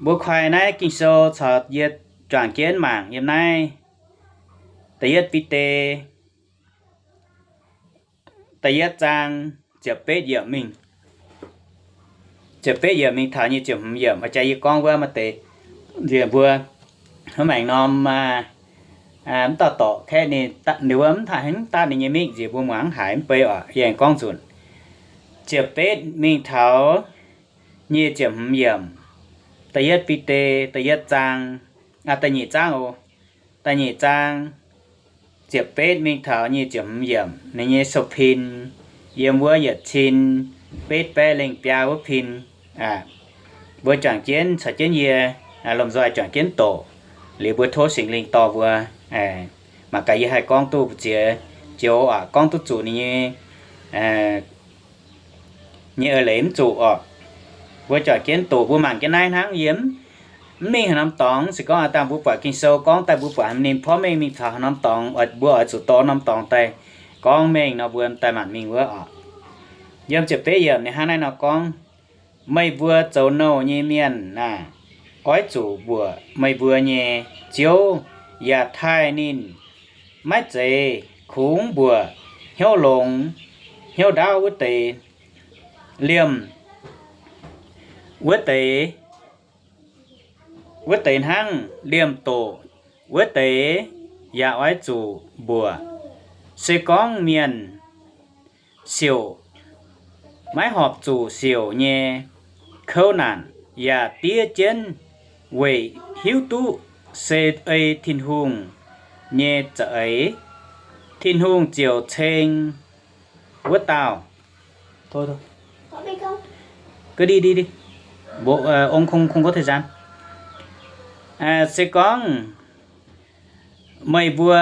Mbuo koi naaiv Ging-Sou caux yie juangc jienv mangc yiem naaiv Da'yietv Bide, da'yietv zaang, ziepc betv yiemc mingh, ziepc betv yiemc mingh taux nyic ziepc hmz yiemc. Jaax yie gorngv wuov maaih deix nziex mbuo maiv maengc norm, mv dauh dorqc kaeqv ninh, ninh wuov mv haih hnangv daav ninh nyei mingh nziex mbuo muangx haiz mv bei oc. Yie aengx gorngv nzunc. Ziepc betv mingh taux nyic ziepc hmz yiemc. Da'yietv Bide, da'yietv zaang, da'nyeic zaang oc. Da'nyeic zaang, ziepc betv mingh taux nyic ziepc hmz yiemc. Ninh nyei sou pin yiem wuov yietc cin betv baeqv lengh biaa wuov pin. Mbuo juangc jienv caux jienv yie lomh nzoih juangc jienv doqc, liuz mbuo tov Singx Lingh dorh mbuo. Mangc gaax yie haih gorngv duqv mbu'ziex joux oc, gorngv duqv zuqc ninh nyei nyei eix leiz mv zuqc oc. Mbuo juangc jienv doqc, mbuo mangc jienv naaiv hnangv yie mv mingh haaix norm dorngx. Se gorngv aav dangh mbuo buatc Ging-Sou gorngv daaih mbuo buatc ninh porv mengh mingh taux haaix norm dorngx, mbuo oix zuqc dorh norm dorngx daaih gorngv mengh nor mbuo daaih maanc mingh wuov oc. Yiem ziepc betv yiemc ninh hnangv naaiv nor gorngv, meih mbuo zoux nouh nyei mienh aah! Oix zuqc mbuoqc meih mbuo nyei ziouv yaac taaih ninh maiv zeiz kungx mbuoqc hnyouv longx hnyouv ndaauv wuov deix. Liemh wuov deix, wuov deix hnangv liemh doqc wuov deix yaac oix zuqc mbuoqc. Se gorngv mienh siouc maiv horpc zuqc siouc nyei kouv naanc yaac diev jienv weic hiuv duqv se ei Tin-Hungh nyei za'eix, Tin-Hungh ziouc ceng wuov dauh. Se gorngv meih mbuo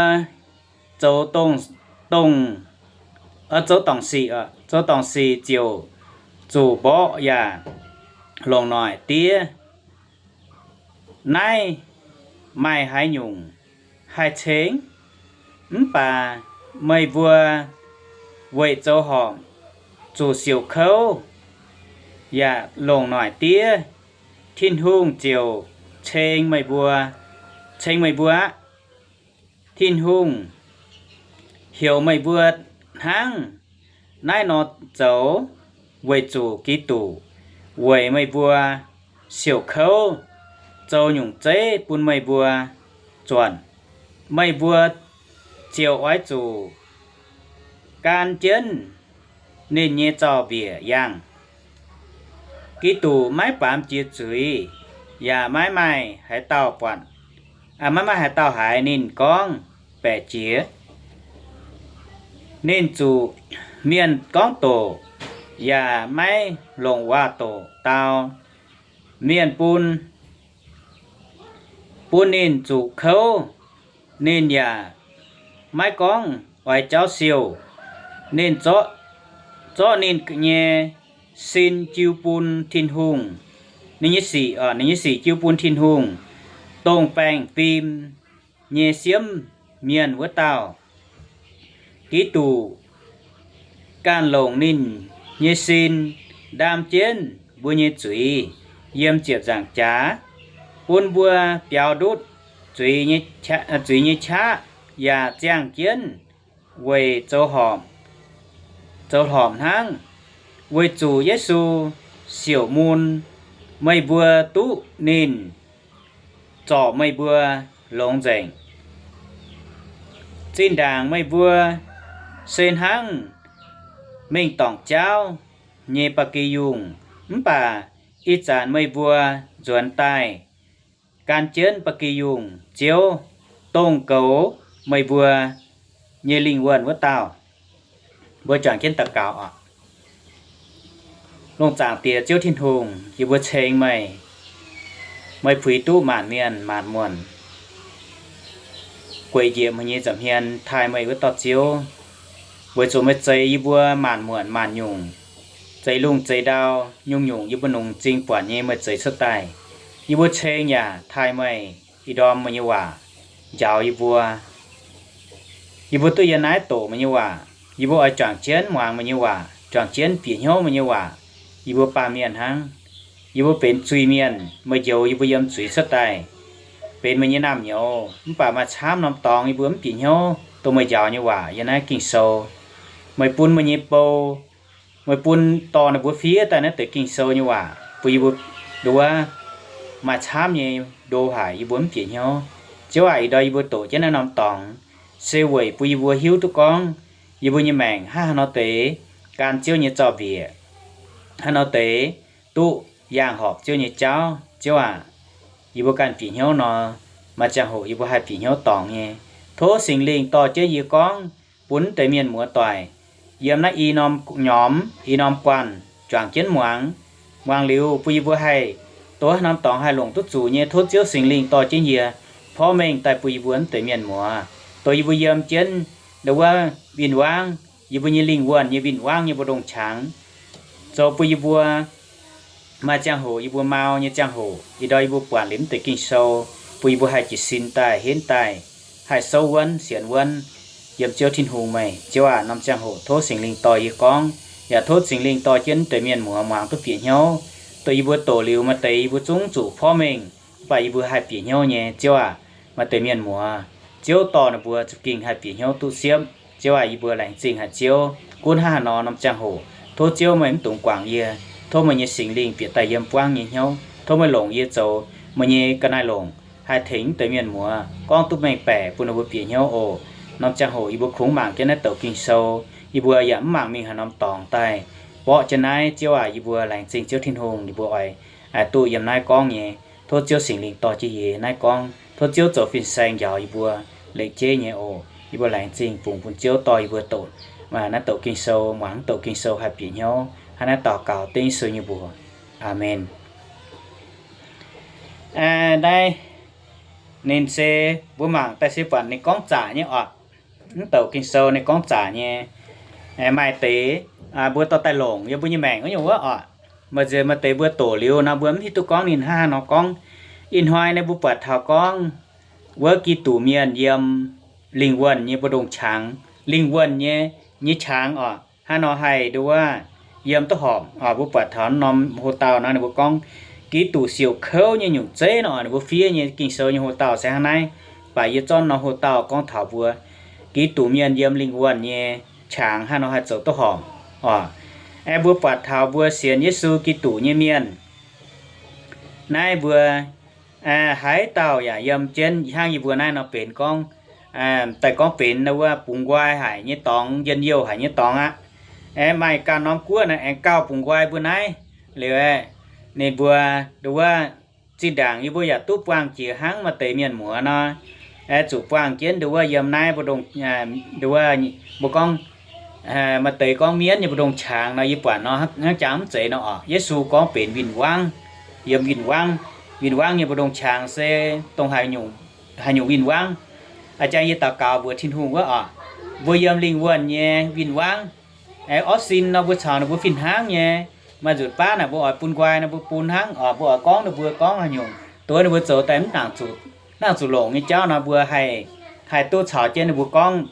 zoux dongh, dongh, zoux dorngc sic, zoux dorngc sic ziouc zuqc mborqv yaac longc noic diev. Naaiv maaih haaix nyungc haih ceng? Mv baac meih mbuo weic zoux horpc zuqc siouc kouv yaac longc noic diev, Tin-Hungh ziouc ceng meih mbuo, ceng meih mbuo aqv. Tin-Hungh heuc meih mbuo hnangv naaiv nor zoux weic zuqc Giduc weic meih mbuo siouc kouv, zoux nyungc zeiv bun meih mbuo zuonc. Meih mbuo ziouc oix zuqc gan jienv ninh nyei zaux-mbiec yangh. Giduc maiv baamz jiex zuiz, yaac maiv maaih haaix dauh buatc, maiv maaih haaix dauh haiz ninh gorngv baeqc jiex. Ninh zuqc mienh gorngv doqc, yaac maiv longc waac-doqc dau. Mienh bun, bun ninh zuqc kouv, ninh yaac maiv gorngv oix jauv siouh. Ninh zorqv, zorqv ninh nyei sin jiu bun Tin-Hungh. Ninh nyei sic, ninh nyei sic jiu bun Tin-Hungh, dongh baengh fim nyei siemv mienh wuov dauh. Giduc ganh longc ninh nyei sin ndaam jienv mbuo nyei zuiz yiem ziepc nzaangc jaax, bun mbuo biaux ndutv zuiz nyei qaqv, yaac ziangh jienv weic zoux horpc, zoux horpc hnangv. Weic zuqc Yesu siouc mun, meih mbuo duqv ninh zorc meih mbuo longx nzengc. Zinh ndaangc meih mbuo se hnangv mengh dorngc jauv nyei ba'gi yungh, mv baac ih zanc meih mbuo nzuonx daaih gan jienv ba'gi yungh Ziouv, dongh goux meih mbuo nyei lingh wuonh wuov dauh. Mbuo juangc jienv daux gaux oc. Lungh zaangc Diex Ziouv Tin-Hungh, yie mbuo ceng meih, meih puix duqv maanc mienh maanc muonc gueic njiec meih nyei nza'hmien taaih meih wuov dauh Ziouv, weic zuqc meih zeix yie mbuo maanc muonc maanc nyungc, zeix lungh zeix ndau nyungc-nyungc yie mbuo nungx m'zing buatc nyei meih zeix cuotv daaih. Yie mbuo ceng yaac taaih meih, ih ndorm meih nyei waac njaaux yie mbuo. Yie mbuo duqv yiem naaiv doqc meih nyei waac, yie mbuo oix juangc jienv muangx meih nyei waac, juangc jienv bieqc hnyouv meih nyei waac. Yie mbuo baamh mienh hnangv, yie mbuo benx zuiz-mienh, meih njoux yie mbuo yiem zuiz cuotv daaih, benx meih nyei naamh nyouz. Mv baac maaih camv norm dorngx yie mbuo mv bieqc hnyouv dongh meih njaaux nyei waac yiem naaiv Ging-Sou. Meih bun meih nyei bou, meih bun dorh ninh mbuo fiev daaih naaiv deix Ging-Sou nyei waac bun yie mbuo, nduov, maaih camv nyei ndo haic yie mbuo mv bieqc hnyouv. Ziouv aac, ih ndorm yie mbuo doqc jienv naaiv norm dorngx se weic bun yie mbuo hiuv duqv gorngv yie mbuo nyei maengc hnangv haaix nor deix gan Ziouv nyei zaux-mbiec, haaix nor deix duqv yaangh horpc Ziouv nyei jauv. Ziouv aac, yie mbuo ganh bieqc hnyouv nor, maaih ziangh hoc yie mbuo haih bieqc hnyouv dorngx nyei. Tov Singx Lingh dorh jienv yie gorngv bun deix mienh muoz doic yiem naaiv i norm nyormx, i norm guanh juangc jienv muangx. Muangx liuz bun yie mbuo haih, dongh haaix norm dorngx haih longc duqv zuqc nyei, tov Ziouv Singx Lingh dorh jienv yie porv mengh daaih bun yie mbuo mv deix mienh muoz, dongh yie mbuo yiem jienv nduov win-wangv, yie mbuo nyei lingh wuonh nyei win-wangv nyei mbu'ndongx qangx, zoux bun yie mbuo maaih ziangh hoc yie mbuo mau nyei ziangh hoc, ih ndorm yie mbuo buatc liuz mv deix Ging-Sou, bun yie mbuo haih jiez sin daaih, henv daaih, haih souv wuonv sienx wuonv yiem Ziouv Tin-Hungh meih. Ziouv aac, norm ziangh hoc tov Singx Lingh dorh yie gorngv, yaac tov Singx Lingh dorh jienv mv deix mienh muoz muangx duqv bieqc hnyouv, dongh yie mbuo doqc liuz maaih deix yie mbuo zungv zuqc porv mengh, mv baac yie mbuo haih bieqc hnyouv nyei. Ziouv aac, maaih deix mienh muoz, Ziouv dorh ninh mbuo za'gengh haih bieqc hnyouv duqv siepv. Ziouv aac, yie mbuo laengz zingh haic Ziouv. Gunv hnangv haaix nor norm ziangh hoc, tov Ziouv meih mv dungx guangc yie. Tov meih nyei Singx Lingh bieqc daaih yiem buangv nyei hnyouv. Tov meih longc yie zoux meih nyei ga'naaiv-longc, haih tengx mv deix mienh muoz gorngv duqv mengh baeqc bun ninh mbuo bieqc hnyouv oc. Norm ziangh hoc yie mbuo kungx mangc jienv naaiv douc Ging-Sou, yie mbuo yaac mv mangc mingh haaix norm dorngx daaih, borqv jienv naaiv. Ziouv aac, yie mbuo laengz zingh Ziouv Tin-Hungh, yie mbuo oix duqv yiem naaiv gorngv nyei. Tov Ziouv Singx Lingh dorh jienv yie naaiv gorngv. Tov Ziouv zoux fin-saeng njaaux yie mbuo, lengc jeiv nyei oc. Yie mbuo laengz zingh bungx bun Ziouv dorh yie mbuo doqc naaiv douc Ging-Sou, muangx douc Ging-Sou haih bieqc hnyouv. Hnangv naaiv daux gaux dengv Yesu nyei mbuox. Aamen. Naaiv ninh se, mbuo mangc daaih se buatc ninh gorngv zaqc nyei oc. Mv douc Ging-Sou ninh gorngv zaqc nyei. Maaih deix mbuo dorh daaih longc yiem mbuo nyei maengc wuov nyungc wuov oc. Maaih nziex maaih deix mbuo doqc liuz nor mbuo mv hiuv duqv gorngv ninh hnangv haaix nor gorngv. Ih hnoi naaiv mbuo buatc taux gorngv wuov Giduc mienh yiem lingh wuonh nyei mbu'ndongx qangx, lingh wuonh nyei, nyei qangx oc, hnangv nor haih nduov wuov yiem duqv horpc. Mbuo buatc taux norm hoc-dauh nor ninh mbuo gorngv Giduc siouc kouv nyei nyungc zeiv nor, ninh mbuo fiev nyei Ging-Sou nyei hoc-dauh se hnangv naaiv. Baac yie zorqv norm hoc-dauh gorngv taux mbuo Giduc mienh yiem lingh wuonh nyei qangx hnangv nor haih zoux duqv horpc oc. Aeqv, mbuo buatc taux mbuo sienx Yesu Giduc nyei mienh naaiv mbuo haaix dauh yaac yiem jienv hnangv yie mbuo naaiv nor benx gorngv, daaih gorngv benx wuov bungx nqoi haic nyei dorngx, njien-youh haic nyei dorngx aqv. Aeqv, maaih ganh norm guoqv naaiv aengx gauh bungx nqoi mbuo naaiv liuz, ninh mbuo nduov wuov zinh ndaangc yie mbuo yaac duqv buangh jiex hnangv maaih deix mienh muoz nor, aeqv, zuqc buangh jienv nduov wuov yiem naaiv mbu'ndongx, nduov wuov, mbuo gorngv maaih deix gorngv mienv nyei mbu'ndongx qangx nor, yie buatc nor hnangv jangx mv zeiz nor oc. Yesu gorngv benx win-wangv, yiem win-wangv, win-wangv nyei mbu'ndongx qangx se dongh haaix nyungc win-wangv. A'jang yie daux gaux mbuox Tin-Hungh wuov oc, mbuo yiem lingh wuonh nyei win-wangv, aeqv, orv sin nor mbuo caux ninh mbuo fih hnangv nyei. Maaih nzunc baav naaic mbuo oix bun nqoi nor mbuo bun hnangv oc. Mbuo oix gorngv ninh mbuo gorngv haaix nyungc, dongh ninh mbuo zoux daaih mv nangc zuqc, nangc zuqc longc nyei jauv nor mbuo haih, haih duqv caux jienv ninh mbuo gorngv,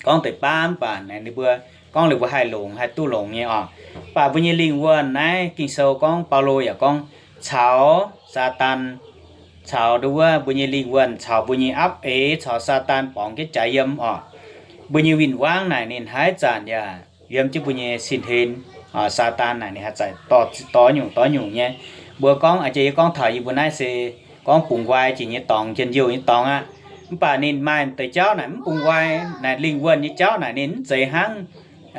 gorngv deix baav. Mv baac ninh mbuo gorngv liuz mbuo haih longx, haih duqv longx nyei oc. Mv baac mbuo nyei lingh wuonh naaiv Ging-Sou gorngv, Baulo yaac gorngv, caux Saadaan, caux nduov wuov mbuo nyei lingh wuonh, caux mbuo nyei apv eix, caux Saadaan borngz jienv jaax yiem oc. Mbuo nyei win-wangv naaic ninh haaix zanc yaac yiem jienv mbuo nyei sin-hlen. Saadaan naaic ninh haaix zanc dorh, dorh nyungc dorh nyungc nyei. Mbuo gorngv, a'jang yie gorngv taux yie mbuo naaiv se gorngv bungx nqoi jiex nyei dorngx, njien-youh nyei dorngx aqv. Mv baac ninh maaih deix jauv naaic mv bungx nqoi, naaic lingh wuonh nyei jauv naaic ninh mv zeiz hnangv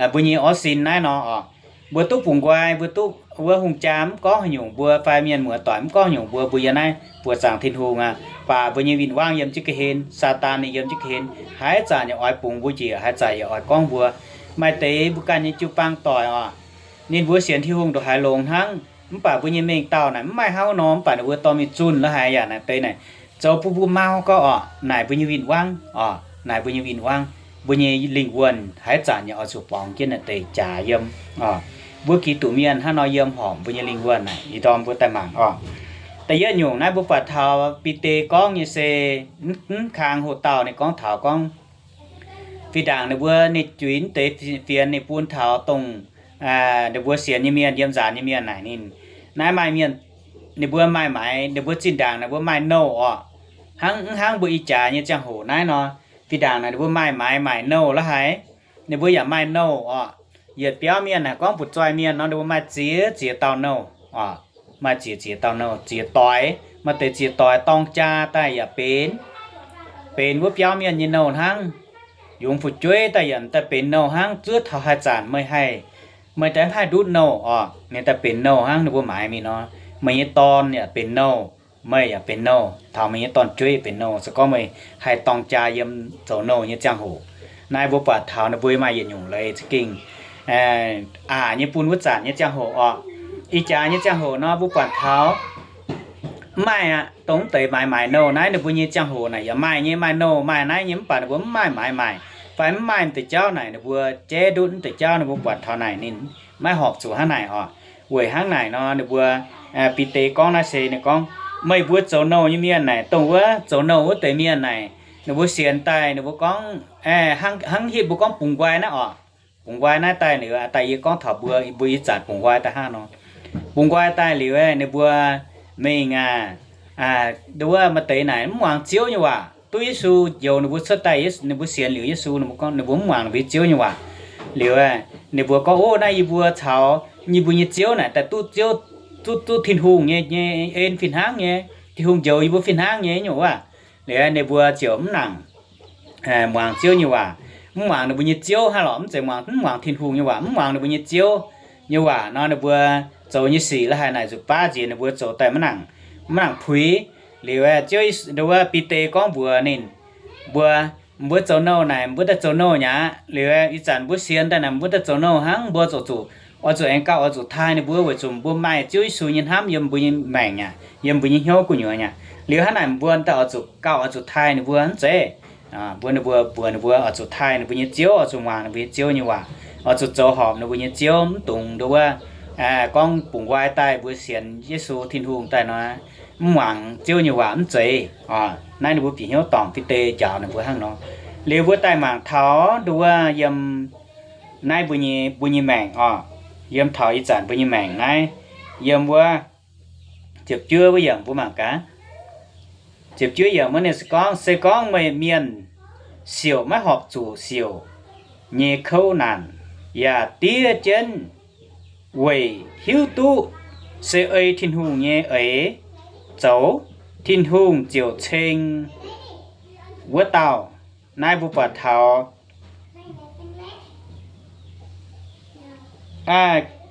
mbuo nyei orv sin naaiv nor oc. Mbuo duqv bungx nqoi, mbuo duqv wuov hungh jaa mv gorngv haaix nyungc mbuo, fai mienh muoz-doic mv gorngv haaix nyungc mbuo, mbuo yiem naaiv buoqc zaangc Tin-Hungh aqv. Mv baac mbuo nyei win-wangv yiem jienv ga'hlen, Saadaan ninh yiem jienv ga'hlen, haaix zanc yaac oix bungx mbuo njiec, haaix zanc yaac oix gorngv mbuo. Maaih deix mbuo ganh nyei jiu-baang doic oc, ninh mbuo sienx Tin-Hungh ndongc haaix longx hnangv, mv baac mbuo nyei mengh dauh naaic mv maaih hnangv nor, mv baac ninh mbuo dorh mingh zunh la'haiz yaac naaic deix naaic zoux bun mbuo mau gau oc. Naaic mbuo nyei win-wangv oc, naaic mbuo nyei win-wangv, mbuo nyei lingh wuonh haaix zanc yaac oix zuqc borngz jienv naaic deix jaax yiem oc. Mbuo Giduc mienh hnangv nor yiem horpc mbuo nyei lingh wuonh naaic, ih ndorm mbuo daaih mangc oc. Da'yietv nyungc naaiv mbuo buatc taux Bide gorngv nyei se, mv kang hoc-dauh ninh gorngv taux gorngv, fih ndaangc ninh mbuo ninh juix deix fienx ninh bun taux dongh ninh mbuo sienx nyei mienh, yiem nzaanx nyei mienh naaic ninh, naaiv maaih mienh ninh mbuo maaih maaiz, ninh mbuo zinh ndaangc naaic mbuo maaih nouh orqc. Hnangv, mv hnangv mbuo ih jaax nyei ziangh hoc naaiv nor, zinh ndaangc naaic ninh mbuo maaih maaiz maaic nouh la'haaix, ninh mbuo yaac maaih nouh orqc. Yietc biauv mienh naaic gorngv butv-zoih mienh nor, ninh mbuo maaih ziex ziex dauh nouh orqc. Maaih ziex ziex dauh nouh, ziex doix. Maaih deix ziex doix dorng jaa daaih yaac benx, benx wuov biauv mienh nyei nouh hnangv. Yungz fu'jueiv daaih yaac daaih benx nouh hnangv. Zuov taux haaix zanc meih haih, meih daaih mv haih ndutv nouh orqc, ninh daaih benx nouh hnangv. Ninh mbuo maaiz mingh nor, meih nyei dorn yaac benx nouh, meih yaac benx nouh, taux meih nyei dorn-jueiv benx nouh. Se gorngv meih haih dorng jaa yiem zoux nouh nyei ziangh hoc, naaiv mbuo buatc taux ninh mbuo maaih yietc nyungc leiz za'gengh aqc nyei bun wuov zanc nyei ziangh hoc orqc. Ih jaax nyei ziangh hoc nor mbuo buatc taux mv maaih aqv. Dongh mv deix maaiz maaic nouh naaiv ninh mbuo nyei ziangh hoc naaic yaac maaih nyei, maaih nouh maaih naaiv nyei, mv baac ninh mbuo mv maaih maaiz maaic fai mv maaih m'deix jauv naaic ninh mbuo jaiv ndutv mv deix jauv. Ninh mbuo buatc taux naaic ninh maiv horpc zuqc hnangv naaic orqc. Weic hnangv naaic nor ninh mbuo, Bide gorngv naaiv se ninh gorngv, meih mbuo zoux nouh nyei mienh naaic, dongh wuov zoux nouh wuov deix mienh naaic, ninh mbuo sienx daaih ninh mbuo gorngv, hnangv hitv mbuo gorngv bungx nqoi naaiv orqc. Bungx nqoi naaiv daaih liuz, daaih yie gorngv taux mbuo, mbuo ih zanc bungx nqoi daaih hnangv nor. Bungx nqoi daaih liuz ninh mbuo mingh aqv, nduov maaih deix naaic mv muangx Ziouv nyei waac. Duqv Yesu njoux ninh mbuo cuotv daaih, ninh mbuo sienx liuz Yesu, ninh mbuo gorngv ninh mbuo mv muangx ninh mbuo nyei Ziouv nyei waac. Liuz ninh mbuo gorngv, Ov, naaiv yie mbuo caux yie mbuo nyei Ziouv naaic daaih duqv Ziouv, duqv, duqv Tin-Hungh nyei, nyei en fih hnangv nyei. Tin-Hungh njoux yie mbuo fih hnangv nyei nyungc waac. Liuz ninh mbuo ziouc mv nangc muangx Ziouv nyei waac, mv muangx ninh mbuo nyei Ziouv hnangv lorqc. Mv zeiz muangx, mv muangx Tin-Hungh nyei waac, mv muangx ninh mbuo nyei Ziouv nyei waac nor, ninh mbuo zoux nyei sic la'haaix naaic nzuqc baav nziex ninh mbuo zoux daaih mv nangc, mv nangc puix. Liuz Ziouv, nduov Bide gorngv mbuox ninh, mbuo, mbuo zoux nouh naaic, mbuo daaih zoux nouh nyei aqv. Liuz ih zanc mbuo sienx daaih naaic, mbuo daaih zoux nouh hnangv. Mbuo zuqc, zuqc, oix zuqc aengx gauh oix zuqc taaih ninh mbuo weic zuqc mbuo maaih Ziouv Yesu nyei hnamv yiem mbuo nyei maengc aqv, yiem mbuo nyei hnyouv gu'nyuoz aqv. Liuz hnangv naaic mbuo daaih oix zuqc gauh oix zuqc taaih ninh mbuo mv zeiz? Mbuo, ninh mbuo mbuox ninh mbuo oix zuqc taaih ninh mbuo nyei Ziouv, oix zuqc muangx ninh mbuo nyei Ziouv nyei waac, oix zuqc zoux horpc ninh mbuo nyei Ziouv, mv dungx nduov wuov gorngv bungx nqoi daaih mbuo sienx Yesu Tin-Hungh daaih nor, mv muangx Ziouv nyei waac mv zeiz. Naaiv ninh mbuo bieqc hnyouv dorngc Bide njaaux ninh mbuo hnangv nor. Liuz mbuo daaih mangc taux nduov wuov yiem naaiv mbuo nyei, mbuo nyei maengc orqc, yiem taux ih zanc mbuo nyei maengc naaiv, yiem wuov ziepc juov wuov yiemc mbuo mangc gaax. Ziepc juov yiemc wuov ninh se gorngv, se gorngv meih mienh siouc maiv horpc zuqc siouc nyei kouv naanc, yaac diev jienv weic hiuv duqv se ei Tin-Hungh nyei eix zoux, Tin-Hungh ziouc ceng wuov dauh. Naaiv mbuo buatc taux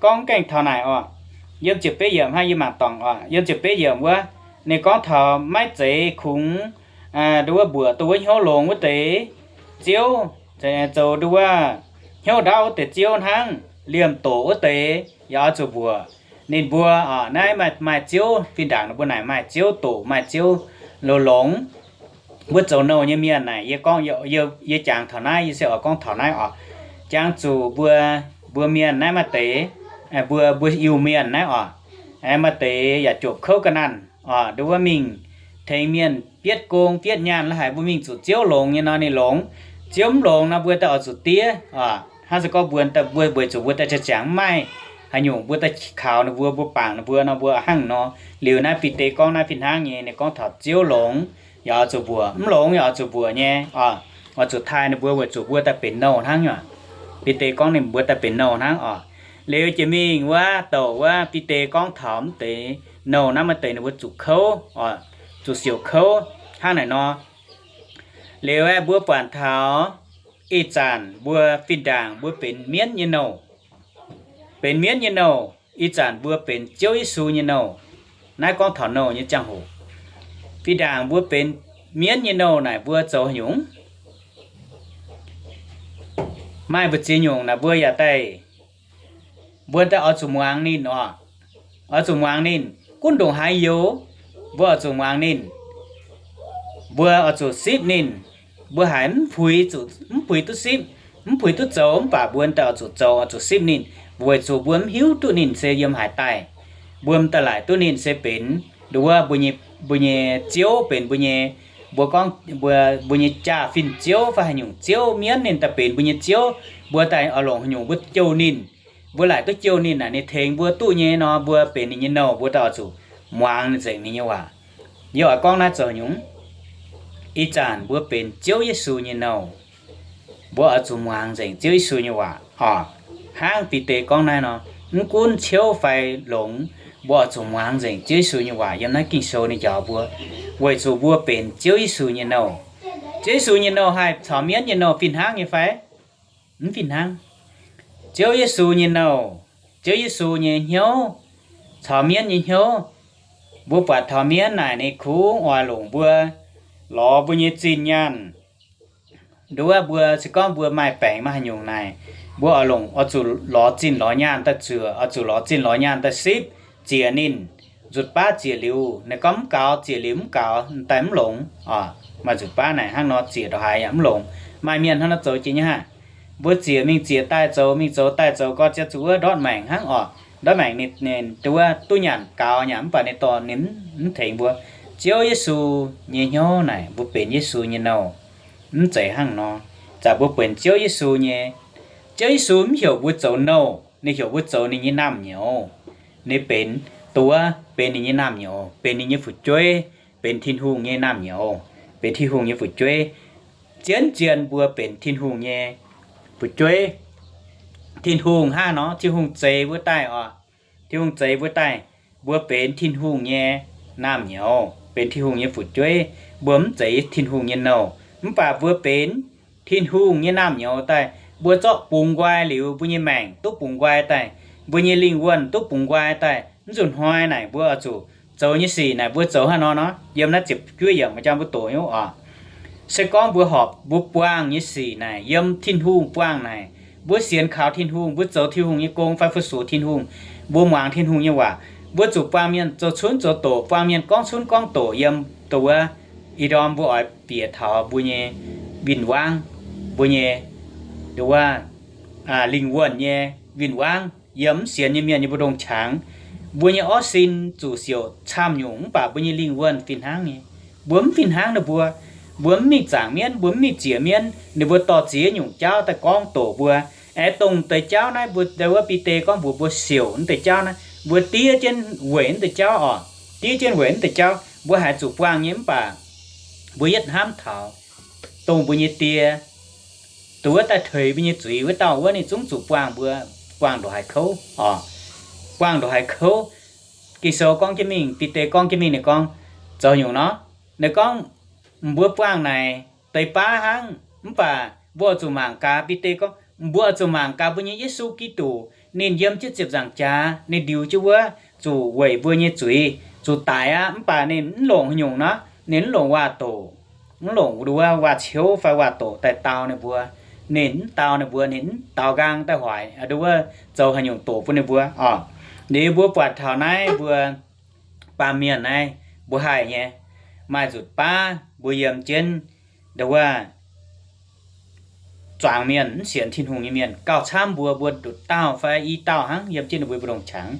gorngv gaengh taux naaic oc. Yiem ziepc betv yiemc hnangv, yie mangc dorngc oc. Yiem ziepc betv yiemc wuov, ninh gorngv taux maiv zeiz kungx nduov wuov mbuoqc dongh wuov hnyouv longx wuov deix ziouv, zoux nduov wuov hnyouv ndaauv wuov deix ziouv hnangv. Liemh doqc wuov deix yaac oix zuqc mbuoqc. Ninh mbuo oc, naaiv maaih, maaih ziouv, fih ndaangc ninh mbuo naaic maaih ziouv doqc, maaih ziouv longx. Wuov zoux nouh nyei mienh naaic, yie gorngv, yie jangx taux naaiv, yie se oix gorngv taux naaiv oc. Jangx zuqc mbuo, mbuo mienh naaiv maaih deix, mbuo, mbuo Iu-Mienh naaiv oc, maaih deix yaac jopc kouv ga'naanh oc. Nduov wuov mingh tengx mienh bietv gong bietv nyaanh la'haic, mbuo mingh zuqc ziouv longx nyei nor ninh longx. Ziouv mv longx nor mbuo daaih oix zuqc diev oc. Hnangv se gorngv mbuo, mbuo weic zuqc mbuo daaih ziangx mv maaih haaix nyungc, mbuo daaih kaux ninh mbuo, mbuo bangc ninh mbuo nor mbuo hnangv nor. Liuz naaiv Bide gorngv naaiv fih hnangv nyei, ninh gorngv taux ziouv longx yaac oix zuqc mbuoqc, mv longx yaac oix zuqc mbuoqc nyei oc. Oix zuqc taaih ninh mbuo weic zuqc mbuo daaih benx nouh hnangv oc. Bide gorngv ninh mbuo daaih benx nouh hnangv oc. Liuz jiex mingh wuov douc wuov Bide gorngv taux mv deix nouh naaiv maaih deix ninh mbuo zuqc kouv oc, zuqc siouc kouv hnangv naaic nor. Liuz aeqv, mbuo buatc taux ih zanc mbuo fih ndaangc mbuo benx mienv nyei nouh, benx mienv nyei nouh, ih zanc mbuo benx Ziouv Yesu nyei nouh. Naaiv gorngv taux nouh nyei ziangh hoc. Fih ndaangc mbuo benx mienv nyei nouh naaic mbuo zoux haaix nyungc? Maaih mbu'ziex nyungc naaic mbuo yaac daaih, mbuo daaih oix zuqc muangx ninh oc. Oix zuqc muangx ninh. Gunv ndongc haaix youz, mbuo oix zuqc muangx ninh. Mbuo oix zuqc sipv ninh. Mbuo haiz mv puix, mv puix duqv sipv, mv puix duqv zoux, mv baac mbuo daaih oix zuqc zoux, oix zuqc sipv ninh, weic zuqc mbuo mv hiuv duqv ninh se yiem haaix daaih. Mbuo m'daaih laaic duqv ninh se benx nduov wuov mbuo nyei, mbuo nyei Ziouv, benx mbuo nyei, mbuo gorngv mbuo, mbuo nyei jaa-fin ziouv fai haaix nyungc ziouv, mienv ninh daaih benx mbuo nyei ziouv. Mbuo daaih oix longc haaix nyungc mbuo jouh ninh. Mbuo laaic duqv jouh ninh naaic, ninh tengx mbuo duqv nyei nor, mbuo benx ninh nyei nouh, mbuo daaih oix zuqc muangx nzengc ninh nyei waac. Yie oix gorngv naaiv zoux nyungc, ih zanc mbuo benx Ziouv Yesu nyei nouh, mbuo oix zuqc muangx nzengc Ziouv Yesu nyei waac oc. Hnangv Bide gorngv naaiv nor, mv gunv ciouv fai longx, mbuo oix zuqc muangx nzengc Ziouv Yesu nyei waac yiem naaiv Ging-Sou ninh njaaux mbuo, weic zuqc mbuo benx Ziouv Yesu nyei nouh. Ziouv Yesu nyei nouh haih caux mienv nyei nouh fih hnangv nyei fai? Mv fih hnangv. Ziouv Yesu nyei nouh, Ziouv Yesu nyei hnyouv caux mienv nyei hnyouv. Mbuo buatc taux mienv naaic ninh kungx oix longc mbuo, lorz mbuo nyei zinh nyaanh. Nduov mbuo se gorngv mbuo maaih baengc maaih haaix nyungc naaic, mbuo oix longc, oix zuqc lorz zinh lorz nyaanh daaih zuoqc, oix zuqc lorz zinh lorz nyaanh daaih sipv, ziec ninh. Nzutc baav ziec liuz, naaic gorngv mv gaux, ziec liuz mv gaux, daaih mv longx oc. Maaih nzutc baav naaic hnangv nor ziec ndongc haaix yaac mv longx. Maaih mienh hnangv nor zoux jiex nyei aqv. Mbuo ziec mingh ziec daaih zoux, mingh zoux daaih zoux, gorngv ziec zuqc wuov ndortv maengc hnangv oc. Ndortv maengc ninh, ninh nduov duqv nyanc gaux nyanc mv baac ninh dorh ninh mv tengx mbuo. Ziouv Yesu nyei hnyouv naaic, mbuo benx Yesu nyei nouh. Mv zeiz hnangv nor. Zanc mbuo benx Ziouv Yesu nyei, Ziouv Yesu mv heuc mbuo zoux nouh, ninh heuc mbuo zoux ninh nyei naamh nyouz. Ninh benx, nduov benx ninh nyei naamh nyouz, benx ninh nyei fu'jueiv, benx Tin-Hungh nyei naamh nyouz, benx Tin-Hungh nyei fu'jueiv. Zien-zien mbuo benx Tin-Hungh nyei fu'jueiv. Tin-Hungh hnangv nor, Tin-Hungh zeix mbuo daaih oc. Tin-Hungh zeix mbuo daaih, mbuo benx Tin-Hungh nyei naamh nyouz, benx Tin-Hungh nyei fu'jueiv. Mbuo mv zeiz Tin-Hungh nyei nouh, mv baac mbuo benx Tin-Hungh nyei naamh nyouz daaih, mbuo zorqv bungx nqoi liuz mbuo nyei maengc duqv bungx nqoi daaih, mbuo nyei lingh wuonh duqv bungx nqoi daaih, mv zuqc hnoi naaic mbuo oix zuqc zoux nyei sic naaic mbuo zoux hnangv nor nor. Yiem naaiv ziepc juov yiemc maaih jang mbuo doqc nyei oc. Se gorngv mbuo horpc mbuo buangh nyei sic naaic yiem Tin-Hungh buangh naaic, mbuo sienx kaux Tin-Hungh, mbuo zoux Tin-Hungh nyei gong fai fu-sux Tin-Hungh, mbuo muangx Tin-Hungh nyei waac, mbuo zuqc buangh mienh zoux cunv zoux doqc, buangh mienh gorngv cunv gorngv doqc yiem dongh wuov ih ndorm mbuo oix bieqc taux mbuo nyei win-wangv, mbuo nyei, dongh wuov, lingh wuonh nyei win-wangv yiem mv sienx nyei mienh nyei mbu'ndongx qangx. Mbuo nyei orv sin zuqc siouc camv nyungc mv baac mbuo nyei lingh wuonh fih hnangv nyei. Mbuo mv fih hnangv ninh mbuo. Mbuo mv mingh zaangc mienv, mbuo mv mingh zieqc mienv, ninh mbuo dorh ziex nyungc jauv daaih gorngv doqc mbuo. Aengx dongh deix jauv naaiv mbuo, wuov Bide gorngv mbuox mbuo siouc naaiv deix jauv naaiv, mbuo diev jienv weic naaiv deix jauv oc. Diev jienv weic naaiv deix jauv mbuo haiz zuqc buangh nyei mv baac mbuo yietv hnamv taux dongh mbuo nyei Die, dongh wuov daaih teix mbuo nyei zuiz wuov dauh wuov, ninh zungv zuqc buangh mbuo, buangh ndongc haaix kouv oc. Buangh ndongc haaix kouv. Ging-Sou gorngv jienv mingh, Bide gorngv jienv mingh ninh gorngv, zoux nyungc nor, ninh gorngv, mbuo buangh naaic deix baav hnangv mv baac mbuo oix zuqc mangc gaax. Bide gorngv mbuo oix zuqc mangc gaax mbuo nyei Yesu Giduc, ninh yiem jienv ziepc nzaangc jaax, ninh ndiux jienv wuov zuqc weic mbuo nyei zuiz zuqc daic aqv. Mv baac ninh mv longc haaix nyungc nor, ninh mv longc waac-doqc, mv longc wuov waac-ciouv fai waac-doqc daaih dau ninh mbuo. Ninh mv dau ninh mbuo, ninh mv daux nqaang daaih hoic, dongh wuov zoux haaix nyungc doqc bun ninh mbuo oc. Liuz mbuo buatc taux naaiv mbuo baamh mienh naaiv, mbuo haih nyei, maaih nzutc baav mbuo yiem jienv dongh wuov zuangx mienh, mv sienx Tin-Hungh nyei mienh gauh camv mbuo, mbuo nduqc dauh fai i dauh hnangv yiem jienv ninh mbuo mbu'ndongx qangx.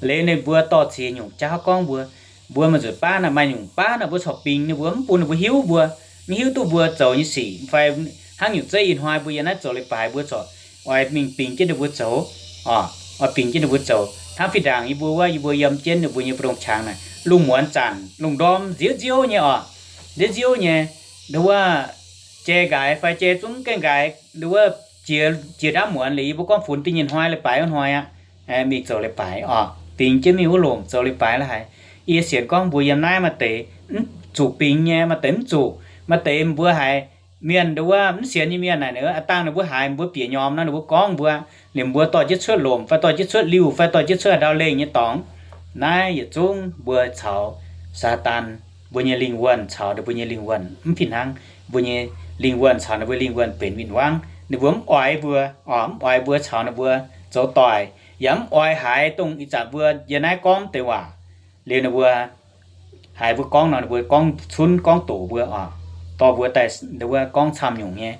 Liuz ninh mbuo dorh ziex nyungc jauv gorngv mbuo. Mbuo maaih nzutc baav naaic, maaih nyungc baav naaic mbuo corc bingx ninh mbuo, mv bun ninh mbuo hiuv mbuo, mv hiuv duqv mbuo zoux nyei sic fai hnangv nyungc zeiv ih hnoi mbuo yiem naaiv zoux leiz-baaix mbuo corc oix mingh bingx jienv ninh mbuo zoux oc. Oix bingx jienv ninh mbuo zoux hnangv fih ndaangc yie mbuo wuov, yie mbuo yiem jienv ninh mbuo nyei mbu'ndongx qangx naaic, lungh muonz zanc lungh ndorm nziouv nziouv nyei oc. Nziouv nziouv nyei, nduov wuov, jai nqaaix fai jai zungv gaengh nqaaix, nduov wuov, jiex, jiex ndaamv muonz liuz yie mbuo gorngv funx da'nyeic hnoi leiz-baaix wuov hnoi aqv, mingh zoux leiz-baaix oc. Bingx jienv mingh wuov lomc zoux leiz-baaix la'haiz. Yie sienx gorngv mbuo yiem naaiv maaih deix mv zuqc bingx nyei, maaih deix mv zuqc. Maaih deix mbuo haiz mienh nduov wuov mv sienx nyei mienh naaic, aa dangh ninh mbuo haiz mbuo bieqc nyomx nor ninh mbuo gorngv mbuo, liemh mbuo dorh jienv cuotv lomc fai dorh jienv cuotv liuh fai dorh jienv cuotv haaix ndau lengh nyei dorngx. Naaiv yietc zungv mbuo caux Saadaan, mbuo nyei lingh wuonh caux ninh mbuo nyei lingh wuonh mv fih hnangv. Mbuo nyei lingh wuonh caux ninh mbuo lingh wuonh benx win-wangv. Ninh mbuo mv oix mbuo oc, mv oix mbuo caux ninh mbuo zoux doic, yaac mv oix haiz dongh ih zanc mbuo yiem naaiv gorngv deix waac. Liuz ninh mbuo haiz mbuo gorngv nor ninh mbuo gorngv cunv gorngv doqc mbuo oc, dorh mbuo daaih wuov gorngv camv nyungc nyei.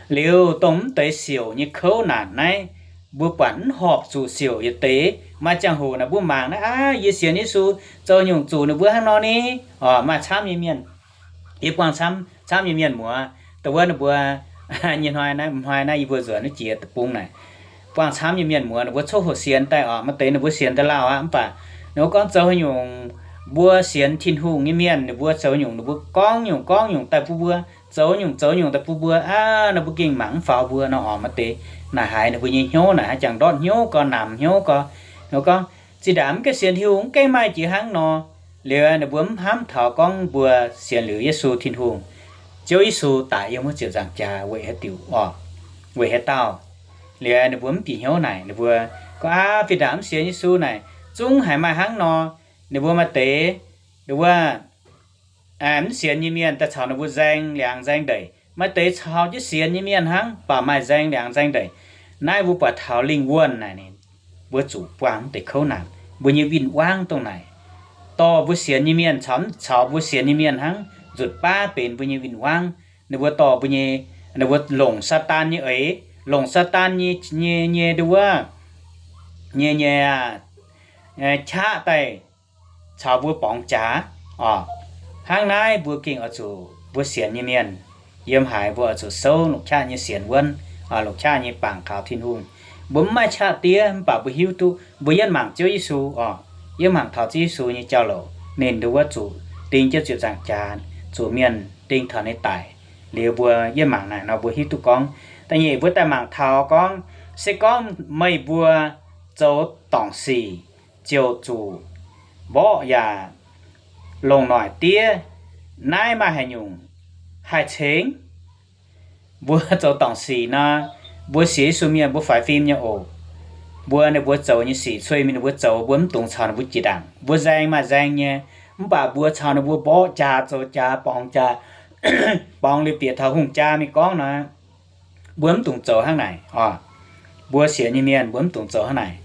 Liuz dongh mv deix siouc nyei kouv naanc naaiv, mbuo buatc mv horpc zuqc siouc yietc deix. Maaih ziangh hoc naaic mbuo mangc naaiv aav, yie sienx Yesu zoux nyungc zuqc ninh mbuo hnangv nor ni oc. Maaih camv nyei mienh, yie buangh camv, camv nyei mienh muoz, dongh wuov ninh mbuo nyei hnoi naaiv, hnoi naaiv yie mbuo nzuonx wuov jiex deic-bung naaic, buangh camv nyei mienh muoz ninh mbuo coqv hoqc sienx daaih oc. Maaih deix ninh mbuo sienx daaih lauh aqv, mv baac ninh mbuo gorngv zoux haaix nyungc mbuo sienx Tin-Hungh nyei mienh, ninh mbuo zoux nyungc, ninh mbuo gorngv nyungc gorngv nyungc daaih bun mbuo, zoux nyungc zoux nyungc daaih bun mbuo aqv. Ninh mbuo gengh mangc mv faaux mbuo nor, oc, maaih deix naaic haaix ninh mbuo nyei hnyouv naaic haaix jangx ndortv hnyouv gau, namx hnyouv gau, gorngv, zinh ndaangc mv gaengh sienx Tin-Hungh, mv gaengh maaih jiex hnangv nor. Liuz ninh mbuo mv hnamv taux gorngv mbuo sienx liuz Yesu Tin-Hungh, Ziouv Yesu daic yiem wuov ziepc nzaangc jaax weic haaix diuc oc, weic haaix dauh. Liuz ninh mbuo mv bieqc hnyouv naaic, ninh mbuo gorngv, aav, zinh ndaangc mv sienx Yesu naaic zungv haiz maaih hnangv nor. Ninh mbuo maaih deix, ninh mbuo mv sienx nyei mienh daaih caux ninh mbuo nzaeng liangx nzaeng ndeic. Maaih deix caux jienv sienx nyei mienh hnangv, mv baac maaih nzaeng liangx nzaeng ndeic. Naaiv mbuo buatc taux lingh wuonh naaic, mbuo zuqc buangh deix kouv naanc, mbuo nyei win-wangv dongh naaic. Dorh mbuo sienx nyei mienh caux mv caux mbuo sienx nyei mienh hnangv, nzutc baav benx mbuo nyei win-wangv. Ninh mbuo dorh mbuo nyei, ninh mbuo longc Saadaan nyei eix, longc Saadaan nyei, nyei, nyei nduov, nyei, nyei, qaqv daaih caux mbuo borngz jaax oc. Hnangv naaiv mbuo gengh oix zuqc, mbuo sienx nyei mienh, yiem haaix mbuo oix zuqc souv longc qaqv nyei sienx wuonv, longc qaqv nyei bangc kaux Tin-Hungh. Mbuo mv maaih qaqv diev, mv baac mbuo hiuv duqv mbuo yietv mangc Ziouv Yesu oc, yietv mangc taux Ziouv Yesu nyei jauv-louc, ninh nduov zuqc ding jienv ziepc nzaangc jaax, zuqc mienh ding taux ninh daic, liuz mbuo yietv mangc naaic nor mbuo hiuv duqv gorngv. Da'nyeic mbuo daaih mangc taux gorngv, se gorngv meih mbuo zoux dorngc sic ziouc zuqc mborqv yaac longc noic diev. Naaiv maaih haaix nyungc haih ceng? Mbuo zoux dorngc sic nor, mbuo sienx Yesu mienh mbuo faix fim nyei oc. Mbuo ninh mbuo zoux nyei sic cuei mingh ninh mbuo zoux, mbuo mv dungx caux ninh mbuo jiex ndaangc. Mbuo nzaeng maaih nzaeng nyei, mv baac mbuo caux ninh mbuo mborqv jaax zoux jaax borngz jaax, borngz liuz bieqc taux hungh jaa mingh gorngv nor, mbuo mv dungx zoux hnangv naaic oc. Mbuo sienx nyei mienh mbuo mv dungx zoux hnangv naaic.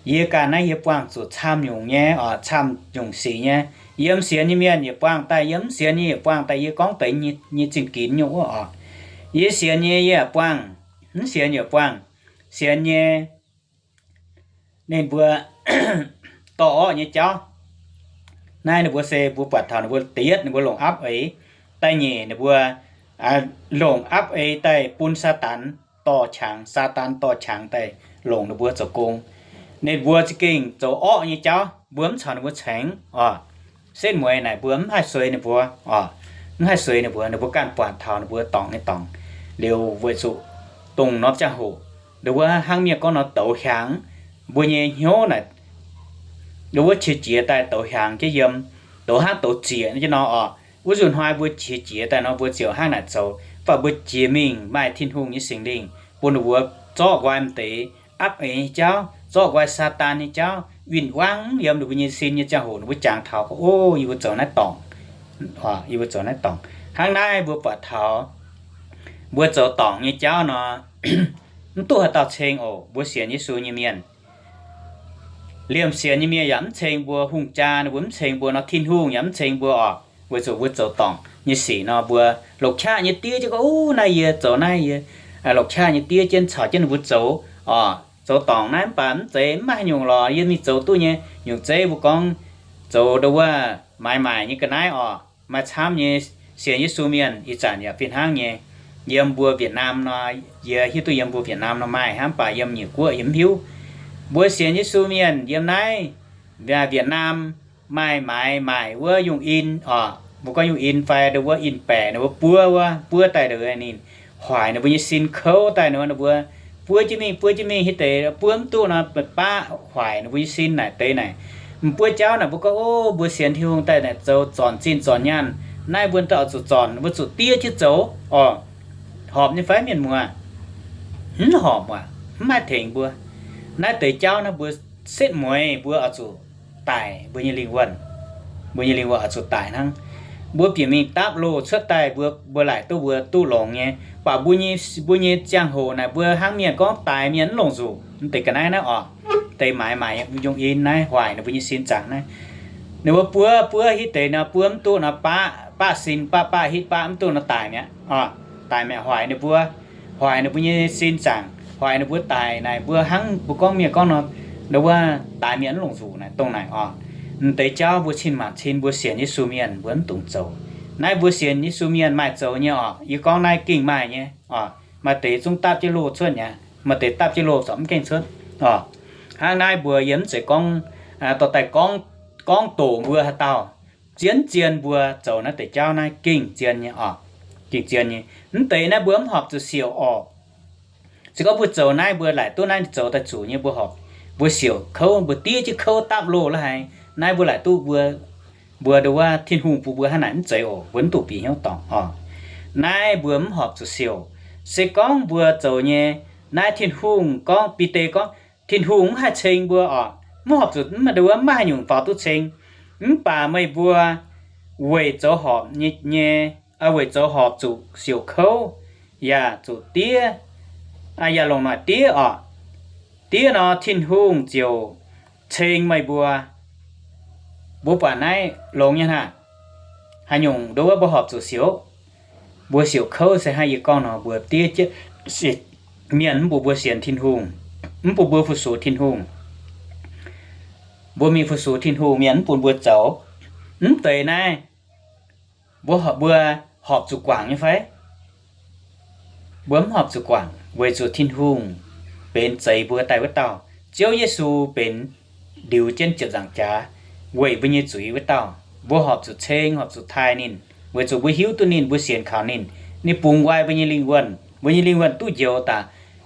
Yie ganh naaiv yie buangh zuqc camv nyungc nyei oc, camv nyungc sic nyei. Yiem sienx nyei mienh yietc buangh daaih, yiem mv sienx nyei yietc buangh daaih, yie gorngv deix nyei zingh ginx nyungc wuov oc. Yie sienx nyei yie yaac buangh, mv sienx yaac buangh. Sienx nyei ninh mbuo dorh orqv nyei jauv. Naaiv ninh mbuo se mbuo buatc taux ninh mbuo da'yietv ninh mbuo longc apv eix, da'nyeic ninh mbuo longc apv eix daaih bun Saadaan dorh qangx, Saadaan dorh qangx daaih longc ninh mbuo zoux gong. Ninh mbuo za'gengh zoux orqv nyei jauv, mbuo mv caux ninh mbuo cengx oc. Setv mueiz naaic mbuo mv haih sueix ninh mbuo oc, mv haih sueix ninh mbuo, ninh mbuo ganh buatc taux ninh mbuo dorngc nyei dorngc. Liuz weic zuqc dongh norm ziangh hoc, ninh mbuo hnangv mienh gorngv nor douz hiaangx, mbuo nyei hnyouv naaic, ninh mbuo qiex jiez daaih douz hiaangx jienv yiem, douz hnangv douz zieqc jienv nor oc. Wuov nzunc hnoi mbuo qiex jiez daaih nor mbuo ziouc hnangv naaic zoux, mv baac mbuo jiex mingh maaih Tin-Hungh nyei Singx Lingh bun ninh mbuo zorqv nqoi m'deix apv eix nyei jauv, zorqv nqoi Saadaan nyei jauv, win-wangv yiem ninh mbuo nyei sin nyei ziangh hoc ninh mbuo jangx taux gorngv, o, yie mbuo zoux naaiv dorngc, yie mbuo zoux naaiv dorngc. Hnangv naaiv mbuo buatc taux mbuo zoux dorngc nyei jauv nor, mv duqv haaix dauh ceng oc. Mbuo sienx Yesu nyei mienh, liemh sienx nyei mienh yaac mv ceng mbuo, hungh jaa ninh mbuo mv ceng mbuo nor, Tin-Hungh yaac mv ceng mbuo oc. Weic zuqc mbuo zoux dorngc nyei sic nor, mbuo longc qaqv nyei diev jienv gorngv, o, naaiv yie zoux naaiv yie, longc qaqv nyei diev jienv caux jienv ninh mbuo zoux oc. Zoux dorngc naaiv mv baac mv zeiz mv maaih haaix nyungc lorqc, yie mingh zoux duqv nyei. Nyungc zeiv mbuo gorngv zoux ndo wuov maaiz maaic nyei ga'naaiv oc. Maaih camv nyei sienx Yesu mienh ih zanc yaac fih hnangv nyei. Yiem mbuo Việt Nam nor, yie hiuv duqv yiem mbuo Việt Nam nor maaih hnangv, mv baac yiem nyiec guoqv yie mv hiuv. Mbuo sienx Yesu mienh yiem naaiv Việt Nam maaih maaiz maaic wuov yungh in oc, mbuo gorngv yungh in fai ndo wuov in-baeqc, ninh mbuo buov wuov, buov daaih ndo ninh hoic ninh mbuo nyei sin kouv daaih nor, ninh mbuo buov jienv mingh, buov jienv mingh, hiuv deix buov mv duqv nor, baqv hoic ninh mbuo nyei sin naaic deix naaic. M'buo jauv naaic mbuo gorngv, o, mbuo sienx Tin-Hungh daaih naaic zoux zornc zinh zornc nyaanh, naaiv mbuo daaih oix zuqc zornc, mbuo zuqc diev jienv zoux oc. Horpc nyei fai mienh muoz? Mv horpc aac, mv maaih tengx mbuo. Naaiv deix jauv naaiv mbuo setv mueiz mbuo oix zuqc daic mbuo nyei lingh wuonh. Mbuo nyei lingh wuonh oix zuqc daic hnangv. Mbuo bieqc mingh dapv loh cuotv daaih, mbuo, mbuo laaic duqv mbuo duqv longx nyei. Baac mbuo nyei, mbuo nyei ziangh hoc naaic mbuo hnangv mienh gorngv daic mienh mv longc nzuqc, mv deix ga'naaiv naaiv oc. Deix maaiz maaic yungh in naaiv hoic ninh mbuo nyei sin zaangc naaiv. Ninh mbuo buov buov hitv deix nor, buov mv duqv nor, baqv baqv sin, baqv baqv hitv baqv mv duqv nor daic mi'aqv oc. Daic mi'aqv, hoic ninh mbuo, hoic ninh mbuo nyei sin zaangc, hoic ninh mbuo daic naaic. Mbuo hnangv mbuo gorngv mienh gorngv nor, ndo wuov daic mienh mv longc nzuqc naaic, dongh naaic oc. M'deix jauv mbuo cin-maanc cin mbuo sienx Yesu mienh mbuo mv dungx zoux. Naaiv mbuo sienx Yesu mienh maaih zoux nyei oc. Yie gorngv naaiv gengh maaih nyei oc. Maaih deix zungv dapv jienv loh cuotv mi'aqv, maaih deix dapv jienv loh corc mv gaengh cuotv oc. Hnangv naaiv mbuo yie mv zeiz gorngv dorh daaih gorngv gorngv doqc mbuo haaix dauh, zien zien mbuo zoux naaiv deix jauv naaiv gengh zien nyei oc. Gengh zien nyei. Mv deix naaiv mbuo mv horpc zuqc siouc orqc. Se gorngv mbuo zoux naaiv, mbuo laaic duqv naaiv zoux daaih zuqc nyei, mbuo horpc, mbuo siouc kouv, mbuo diev jienv kouv dapv loh la'haiz, naaiv mbuo laaic duqv mbuo, mbuo nduov wuov Tin-Hungh bun mbuo hnangv naaic mv zeiz oc. Mbuo mv duqv bieqc hnyouv dorngc oc. Naaiv mbuo mv horpc zuqc siouc. Se gorngv mbuo zoux nyei, naaiv Tin-Hungh gorngv, Bide gorngv, Tin-Hungh mv haih ceng mbuo oc. Mv horpc zuqc, mv maaih nduov wuov, mv maaih haaix nyungc faaux duqv ceng. Mv baac meih mbuo weic zoux horpc nyei, nyei, weic zoux horpc zuqc siouc kouv, yaac zuqc diev, yaac longc noic diev oc. Diev nor, Tin-Hungh ziouc ceng meih mbuo. Mbuo buatc naaiv longx nyei hnangv. Haaix nyungc nduov wuov mbuo horpc zuqc siouc, mbuo siouc kouv se hnangv yie gorngv nor, mbuo diev jienv mienh mv bun mbuo sienx Tin-Hungh, mv bun mbuo fu-sux Tin-Hungh. Mbuo mingh fu-sux Tin-Hungh, mienh mv bun mbuo zoux. Mv deix naaiv mbuo, mbuo horpc zuqc guangc nyei fai? Mbuo mv horpc zuqc guangc, weic zuqc Tin-Hungh benx zeix mbuo daaih wuov dauh. Ziouv Yesu benx liuz jienv ziepc nzaangc jaax weic mbuo nyei zuiz wuov dauh. Mbuo horpc zuqc ceng, horpc zuqc taaih ninh, weic zuqc mbuo hiuv duqv ninh, mbuo sienx kaux ninh, ninh bungx nqoi mbuo nyei lingh wuonh, mbuo nyei lingh wuonh duqv njoux daaih.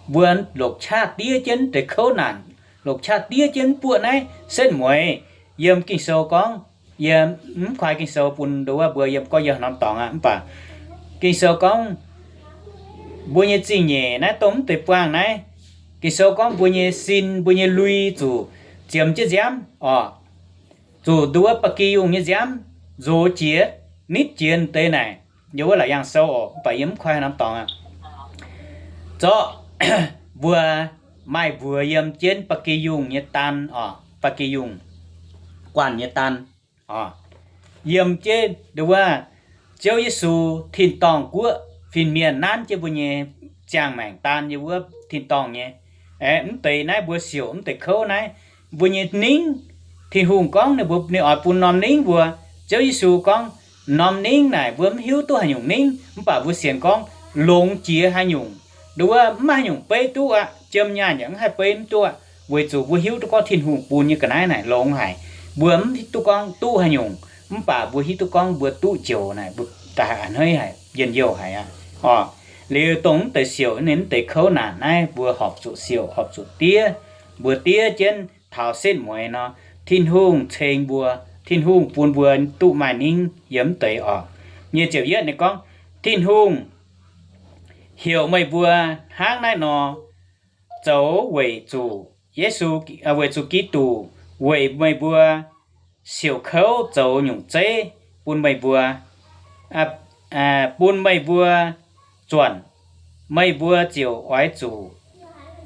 Mbuo longc qaqv diev jienv deix kouv naanc, longc qaqv diev jienv buoqv naaiv setv mueiz. Yiem Ging-Sou gorngv, yie mv kuaaiv Ging-Sou bun nduov wuov mbuo yiem gorngv yiem norm dorngx aqv, mv baac Ging-Sou gorngv mbuo nyei zingh nyeic naaiv dongh mv deix buangh naaiv. Ging-Sou gorngv mbuo nyei sin, mbuo nyei lui zuqc ziemx jienv nziaamv oc, zuqc nduov wuov ba'gi yungh nyei nziaamv nzox jiex, nitv jiex deix naaic, yiem wuov Laauc Yaangh Sou oc, mv baac yie mv kuaaiv norm dorngx aqv. Zorqv mbuo maaih mbuox yiem jienv ba'gi yungh nyei daan oc, ba'gi yungh guanh nyei daan oc. Yiem jienv nduov wuov Ziouv Yesu tin-dorngh guoqv fin-mienh nanv jienv mbuo nyei ziangh maengc daan yiem wuov tin-dorngh nyei. Aeqv, mv deix naaiv mbuo siouc mv deix kouv naaiv, mbuo nyei ningv, Tin-Hungh gorngv ninh mbuo, ninh oix bun norm ningv mbuo. Ziouv Yesu gorngv, norm ningv naaic mbuo mv hiuv duqv haaix nyungc ningv, mv baac mbuo sienx gorngv longx jiex haaix nyungc, nduov wuov mv maaih haaix nyungc beiv duqv aqv. Jiem nyaanh yaac mv haih beiv mv duqv, weic zuqc mbuo hiuv duqv gorngv Tin-Hungh bun nyei ga'naaiv naaic longx haic. Mbuo mv hiuv duqv gorngv duqv haaix nyungc, mv baac mbuo hiuv duqv gorngv mbuo duqv njoux naaic, mbuo daaih a'hneiv haic, njien-youh haic aqv. Oc, liuz dongh mv deix siouc, ninh mv deix kouv naanc naaiv, mbuo horpc zuqc siouc, horpc zuqc diev. Mbuo diev jienv taux setv mueiz nor, Tin-Hungh ceng mbuo, Tin-Hungh bun mbuo duqv maaih ningv yiem mv deix oc. Nyic ziepc yietv ninh gorngv, Tin-Hungh heuc meih mbuo hnangv naaiv nor zoux weic zuqc Yesu, weic zuqc Giduc weic meih mbuo siouc kouv zoux nyungc zeiv bun meih mbuo, bun meih mbuo zuonc, meih mbuo ziouc oix zuqc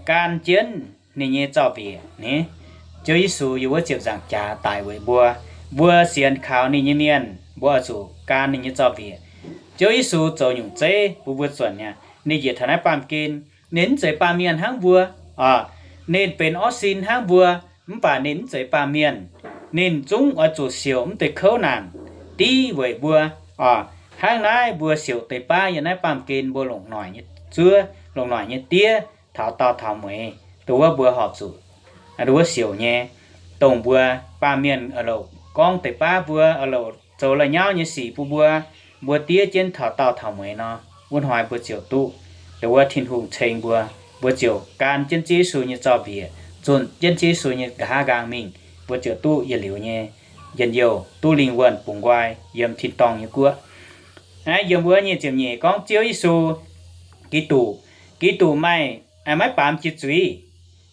gan jienv ninh nyei zaux-mbiec ni. Ziouv Yesu yiem wuov ziepc nzaangc jaax daic weic mbuo. Mbuo sienx kaux ninh nyei mienh, mbuo oix zuqc gan ninh nyei zaux-mbiec. Ziouv Yesu zoux nyungc zeiv bun mbuo zuonc mi'aqv. Ninh njiec taux naaiv baamh gen, ninh mv zeiz baamh mienh hnangv mbuo oc. Ninh benx orv sin hnangv mbuo, mv baac ninh mv zeiz baamh mienh. Ninh zungv oix zuqc siouc mv deix kouv naanc div weic mbuo oc. Hnangv naaiv mbuo siouc deix baav yiem naaiv baamh gen, mbuo longc noic nyei zuov, longc noic nyei diev, taux daauh taux mueiz, dongh wuov mbuo horpc zuqc, dongh wuov siouc nyei, dongh mbuo baamh mienh oix louc gorngv deix baav mbuo, oix louc zoux la'nyauv nyei sic bun mbuo, mbuo diev jienv taux daauh taux mueiz nor, wuov hnoi mbuo ziouc duqv, dongh wuov Tin-Hungh ceng mbuo, mbuo ziouc gan jienv Ziouv Yesu nyei zaux-mbiec, zuonc jienv Ziouv Yesu nyei nqa'haav nqaang mingh, mbuo ziouc duqv yietc liuz nyei njien-youh, duqv lingh wuonh bungx nqoi yiem tin-dorngh nyei guoqv. Naaiv yiem wuov nyic ziepc nyeic gorngv Ziouv Yesu, Giduc, Giduc maaih, maiv baamz jiex zuiz.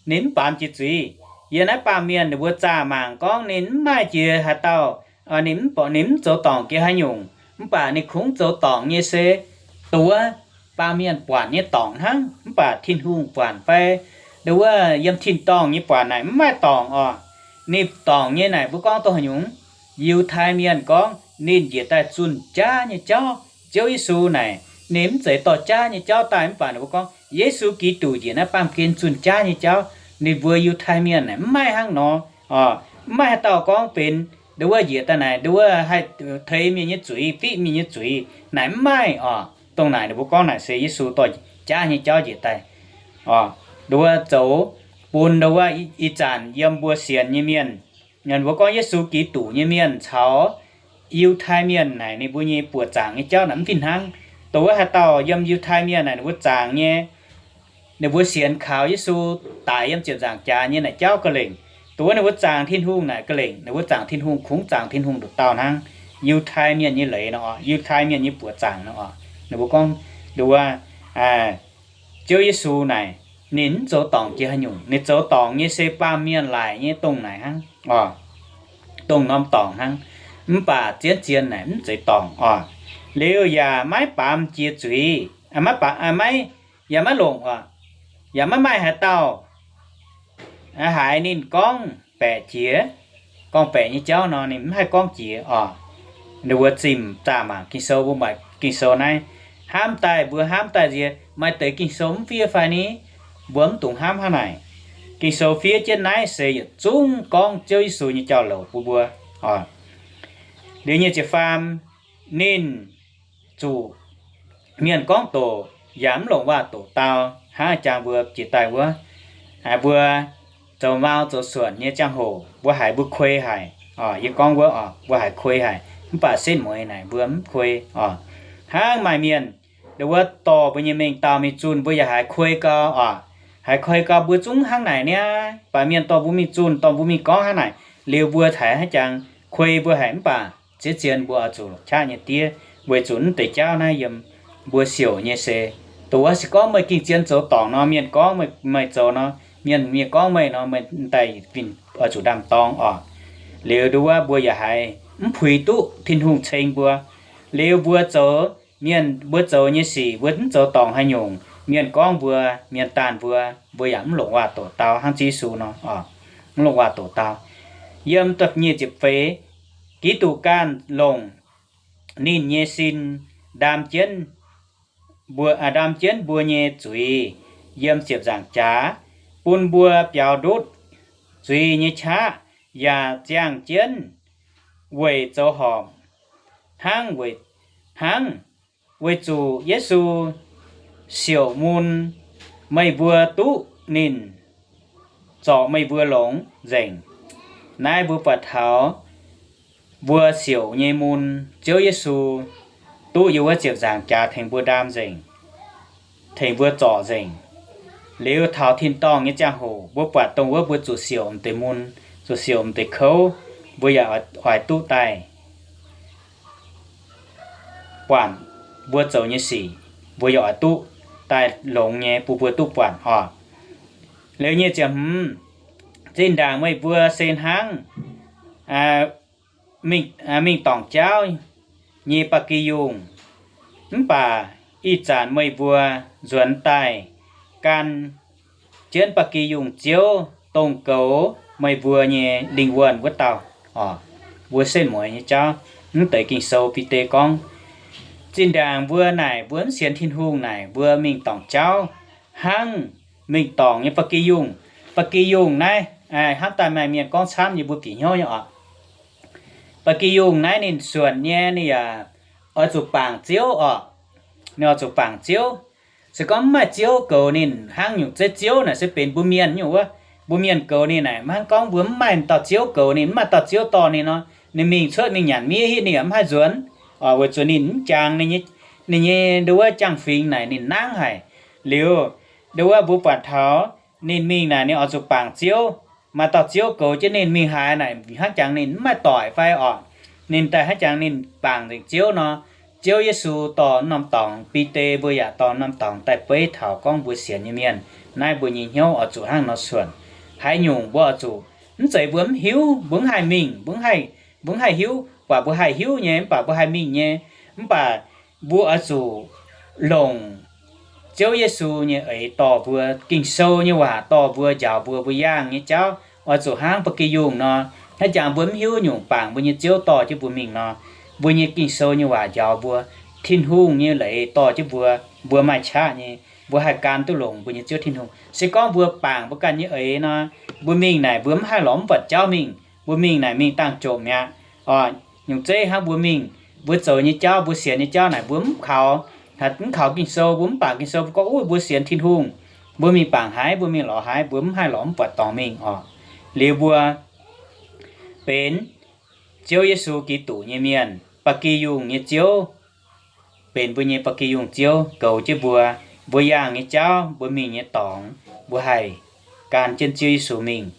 Ninh mv baamz jiex zuiz. Yiem naaiv baamh mienh ninh mbuo zaah mangc gorngv ninh mv maaih jiex haaix dauh, ninh mv, ninh mv zoux dorngc jiex haaix nyungc, mv baac ninh kungx zoux dorngc nyei se dongh wuov baamh mienh buatc nyei dorngc hnangv, mv baac Tin-Hungh buatc fai dongh wuov yiem tin-dorngh nyei buatc naaic mv maaih dorngc oc. Ninh dorngc nyei naaic mbuo gorngv dongh haaix nyungc? Yiutai Mienh gorngv ninh njiec daaih zunh jaav nyei jauv. Ziouv Yesu naaic ninh mv zeiz dorh jaav nyei jauv daaih, mv baac ninh mbuo gorngv Yesu Giduc njiec naaiv baamh gen zunh jaav nyei jauv. Ninh mbuo Yiutai Mienh naaic mv maaih hnangv nor oc. Mv maaih haaix dauh gorngv benx dongh wuov njiec daaih naaic dongh wuov haih teix mienh nyei zuiz, fiqv mienh nyei zuiz naaic mv maaih oc. Dongh naaic ninh mbuo gorngv naaic se Yesu dorh jaav nyei jauv njiec daaih oc. Dongh wuov zoux bun dongh wuov ih zanc yiem mbuo sienx nyei mienh mbuo gorngv Yesu Giduc nyei mienh caux Yiutai Mienh naaic ninh mbuo nyei buoqc zaangc nyei jauv naaic mv fih hnangv. Dongh wuov haaix dauh yiem Yiutai Mienh naaic ninh mbuo zaangc nyei, ninh mbuo sienx kaux Yesu daic yiem ziepc nzaangc jaax nyei naaic jauv ga'lengc. Dongh wuov ninh mbuo zaangc Tin-Hungh naaic ga'lengc, ninh mbuo zaangc Tin-Hungh kungx zaangc Tin-Hungh nduqc dauh hnangv. Yiutai Mienh nyei leiz nor, Yiutai Mienh nyei buoqc zaangc nor, ninh mbuo gorngv, dongh wuov, Ziouv Yesu naaic, ninh mv zoux dorngc jiex haaix nyungc. Ninh zoux dorngc nyei se baamh mienh laaic nyei dongh naaic hnangv, dongh norm dorngc hnangv. Mv baac zien-zien naaic mv zeiz dorngc oc. Liuz yaac maiv baamz jiex zuiz, maiv, yaac maiv longc oc, yaac maiv maaih haaix dauh haiz ninh gorngv-baeqc jiex, gorngv-baeqc nyei jauv nor ninh mv haih gorngv jiex oc. Ninh mbuo zimh zaah mangc Ging-Sou, mbuo mangc Ging-Sou naaiv, hnamv daaih, mbuo hnamv daaih nziex, maaih deix Ging-Sou mv fiev fai ni? Mbuo mv dungx hnamv hnangv naaic. Ging-Sou fiev jienv naaiv se yietc zungv gorngv Ziouv Yesu nyei jauv-louc bun mbuo oc. Liuz nyic ziepc faam, ninh zuqc mienh gorngv doqc yaac mv longc waac-doqc dau, hnangv jangx mbuo jiex daaih wuov, mbuo zoux mau zoux suonc nyei ziangh hoc mbuo haiz mbuo kuei haic oc. Yie gorngv wuov oc, mbuo haiz kuei haic, mv baac setv mueiz naaic mbuo mv kuei oc. Hnangv maaih mienh, dongh wuov dorh mbuo nyei mengh dauh mingh zunh, mbuo yaac haiz kuei gau oc. Haiz kuei gau, mbuo zungv hnangv naaic niaa. Baac mienh dorh mbuo mingh zunh, dorh mbuo mingh gorngv hnangv naaic liuz, mbuo haiz hnangv jangx kuei mbuo haic. Mv baac zien-zien mbuo oix zuqc qaqv nyei diev, weic zuqc mv deix jauv naaiv yiem mbuo siouc nyei se, dongh wuov se gorngv meih gengh zien zoux dorngc nor, mienh gorngv meih zoux nor, mienh, mienh gorngv meih nor, meih daaih oix zuqc ndaam-dorng oc. Liuz dongh wuov mbuo yaac haiz mv puix duqv Tin-Hungh ceng mbuo. Liuz mbuo zoux, mienh, mbuo zoux nyei sic mbuo mv zoux dorngc haaix nyungc, mienh gorngv mbuo, mienh daanh mbuo, mbuo yaac mv longc waac-doqc dau hnangv Ziouv Yesu nor, mv longc waac-doqc dau. Yiem da'nyeic ziepc feix, Giduc ganh longc ninh nyei sin ndaam jienv mbuo, ndaam jienv mbuo nyei zuiz yiem ziepc nzaangc jaax, bun mbuo biaux ndutv zuiz nyei qaqv, yaac ziangh jienv weic zoux horpc hnangv, weic, hnangv weic zuqc Yesu siouc mun, meih mbuo duqv ninh zorc meih mbuo longx nzengc. Naaiv mbuo buatc taux mbuo siouc nyei mun, Ziouv Yesu duqv yiem wuov ziepc nzaangc jaax tengx mbuo ndaam nzengc, tengx mbuo zorc nzengc. Liuz taux tin-dorngh nyei ziangh hoc mbuo buatc dongh wuov mbuo zuqc siouc m'deix mun, zuqc siouc m'deix kouv, mbuo yaac oix duqv daaih buatc mbuo zoux nyei sic, mbuo yaac oix duqv daaih longx nyei bun mbuo duqv buatc oc. Liuz nyic ziepc hmz, zinh ndaangc meih mbuo se hnangv mingh dorngc jauv nyei ba'gi yungh, mv baac ih zanc meih mbuo nzuonx daaih gan jienv ba'gi yungh Ziouv, dongh goux meih mbuo nyei lingh wuonh wuov dauh oc. Mbuo setv mueiz nyei jauv, mv deix Ging-Sou Bide gorngv, zinh ndaangc mbuo naaic mbuo mv sienx Tin-Hungh naaic mbuo mingh dorngc jauv hnangv mingh dorngc nyei ba'gi yungh. Ba'gi yungh naaiv, hnamv daaih maaih mienh gorngv camv nyei mbuo bieqc hnyouv nyei oc. Ba'gi yungh naaiv ninh suonc nyei, ninh yaac oix zuqc bangc Ziouv oc. Ninh oix zuqc bangc Ziouv. Se gorngv mv maaih Ziouv goux ninh hnangv nyungc, zeiv Ziouv naaic se benx mbuo mienh nyungc wuov. Mbuo mienh goux ninh naaic, hnangv gorngv mbuo mv maaih dauh Ziouv goux ninh, mv maaih dauh Ziouv dorh ninh nor, ninh mingh cuotv mingh nyanc miev hitv ninh yaac mv haih nzuonx oc, weic zuqc ninh mv jangx ninh nyei, ndo wuov jangx-fingx naaic ninh nangv haic. Liuz, ndo wuov mbuo buatc taux ninh mingh naaic ninh oix zuqc bangc Ziouv. Maaih dauh Ziouv goux jienv ninh mingh haaix naaic hnangv jangx ninh mv maaih doic fai oc. Ninh daaih hnangv jangx ninh bangc nzengc Ziouv nor, Ziouv Yesu dorh norm dorngx, Bide mbuo yaac dorh norm dorngx daaih beiv taux gorngv mbuo sienx nyei mienh naaiv mbuo nyei hnyouv oix zuqc hnangv nor suonc. Haaix nyungc mbuo oix zuqc, mv zeiz mbuo mv hiuv, mbuo mv haih mingh, mbuo mv haih, mbuo mv haih hiuv, buatc mbuo haih hiuv nyei, mv baac mbuo haih mingh nyei. Mv baac mbuo oix zuqc longc Ziouv Yesu nyei eix dorh mbuo, Ging-Sou nyei waac dorh mbuo, njaaux mbuo, mbuo yaangh nyei jauv oix zuqc hnangv ba'gi yungh nor, hnangv jangx mbuo mv hiuv nyungc bangc mbuo nyei Ziouv dorh jienv mbuo mingh nor, mbuo nyei Ging-Sou nyei waac njaaux mbuo, Tin-Hungh nyei leiz dorh jienv mbuo, mbuo maaih qaqv nyei, mbuo haih gan duqv longc mbuo nyei Ziouv Tin-Hungh. Se gorngv mbuo bangc mbuo ganh nyei eix nor, mbuo mingh naaic mbuo mv haih lorz mv buatc jauv mingh, mbuo mingh naaic mingh dangh jomc mi'aqv oc. Nyungc zeiv hnangv mbuo mingh, mbuo zoux nyei jauv, mbuo sienx nyei jauv naaic mbuo mv kaux, mv kaux Ging-Sou, mbuo mv bangc Ging-Sou, mbuo gorngv, Uv, mbuo sienx Tin-Hungh, mbuo mingh bangc haaix, mbuo mingh lorz haaix, mbuo mv haih lorz mv buatc dorngx mingh oc. Liuz mbuo benx Ziouv Yesu Giduc nyei mienh, ba'gi yungh nyei Ziouv, benx mbuo nyei ba'gi yungh Ziouv, goux jienv mbuo, mbuo yangh nyei jauv, mbuo mingh nyei dorngx, mbuo haih gan jienv Ziouv Yesu mingh.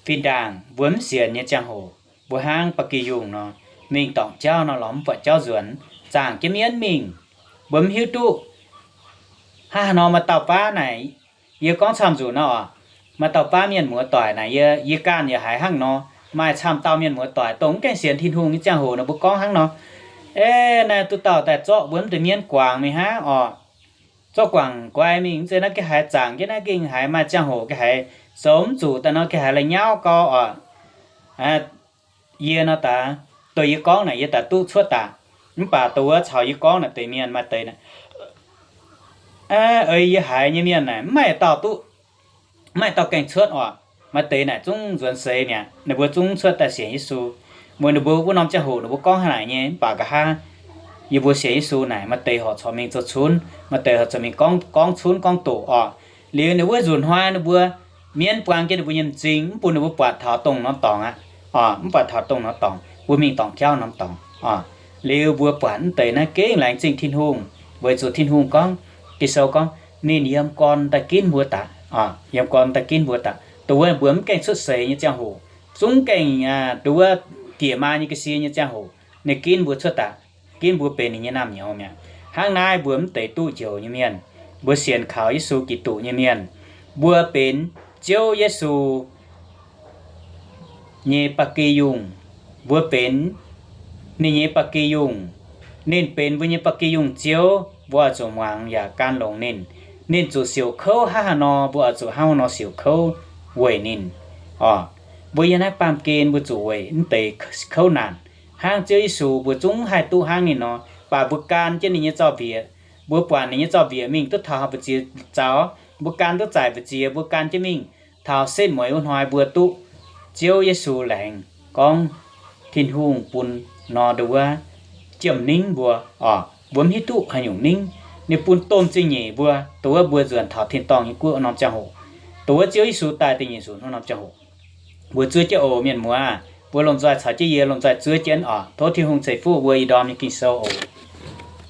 Fin-ndaangc mbuo mv sienx nyei ziangh hoc, mbuo hnangv ba'gi yungh nor, mingh dorngc jauv nor lorz mv buatc jauv nzuonx, zaangc jienv mienv mingh, mbuo mv hiuv duqv. Hnangv haaix nor maaih dauh baav naaic, yie gorngv camv nzunc nor oc, maaih dauh baav mienh muoz-doic naaic, yie, yie ganh yaac haiz hnangv nor, maaih camv dauh mienh muoz-doic dongh mv gaengh sienx Tin-Hungh nyei ziangh hoc nor mbuo gorngv hnangv nor, Ei, naaiv duqv dauh daaih zorqv mbuo mv deix mienv guangc mingh hnangv oc. Zorqv guangc guai mingh, mv zeiz naaiv ga'haiz zaangc jienv naaiv gengh haiz maaih ziangh hoc ga'haiz zoux mv zuqc daaih nor ga'haiz la'nyauv gau oc. Yie nor daaih, dongh yie gorngv naaic yie daaih duqv cuotv daaih. Mv baac dongh wuov caux yie gorngv naaic deix mienh maaih deix naaic, ei, yie haiz nyei mienh naaic mv maaih dauh duqv, mv maaih dauh gaengh cuotv oc. Maaih deix naaic zungv nzuonx seix mi'aqv, ninh mbuo zungv cuotv daaih sienx Yesu. Mbuo ninh mbuo wuov norm ziangh hoc ninh mbuo gorngv hnangv naaic nyei, mv baac nqa'haav yie mbuo sienx Yesu naaic, maaih deix horc corc mingh zoux cunv, maaih deix horc corc mingh gorngv, gorngv cunv gorngv doqc oc. Liuz ninh wuov nzunc hnoi ninh mbuo mienv buang jienv ninh mbuo nyei m'zing, mv bun ninh mbuo buatc taux dongh norm dorngx aqv. Mv buatc taux dongh norm dorngx, mbuo mingh dorngc jauv norm dorngx oc. Liuz mbuo buatc mv deix naaiv gengh laengz zingh Tin-Hungh, weic zuqc Tin-Hungh gorngv, Ging-Sou gorngv, ninh yiem gorn daaih ginv mbuo daaih, yiem gorn daaih ginv mbuo daaih. Dongh wuov mbuo mv gaengh cuotv seix nyei ziangh hoc, zungv gaengh, dongh wuov diex maa nyei ga'sie nyei ziangh hoc, ninh ginv mbuo cuotv daaih, ginv mbuo benx ninh nyei naamh nyouz mi'aqv. Hnangv naaiv mbuo mv deix duqv njoux nyei mienh, mbuo sienx kaux Yesu Giduc nyei mienh, mbuo benx Ziouv Yesu nyei ba'gi yungh. Mbuo benx ninh nyei ba'gi yungh. Ninh benx mbuo nyei ba'gi yungh Ziouv, mbuo oix zuqc muangx yaac gan longx ninh. Ninh zuqc siouc kouv hnangv haaix nor, mbuo oix zuqc hnangv haaix nor siouc kouv weic ninh oc. Mbuo yiem naaiv baamh gen mbuo zuqc weic mv deix kouv naanc. Hnangv Ziouv Yesu mbuo zungv haih duqv hnangv ninh nor, baac mbuo gan jienv ninh nyei zorqv-mbieqc, mbuo buatc ninh nyei zorqv-mbieqc mingh duqv taux haaix mbu'ziex zaux, mbuo gan duqv zaaic mbu'ziex mbuo gan jienv mingh. Taux setv mueiz wuov hnoi mbuo duqv Ziouv Yesu laengz gorngv Tin-Hungh bun nor dongh wuov jiem ningv mbuo oc. Mbuo mv hiuv duqv haaix nyungc ningv. Ninh bun domh zingh nyeic mbuo, dongh wuov mbuo nzuonx taux tin-dorngh nyei guoqv wuov norm ziangh hoc, dongh wuov Ziouv Yesu daaih da'nyeic nzunc wuov norm ziangh hoc. Mbuo zuov jienv oc mienh muoz, mbuo lomh nzoih caux jienv yie lomh nzoih zuov jienv oc. Tov Tin-Hungh ceix fuqv mbuo ih ndorm nyei Ging-Sou oc.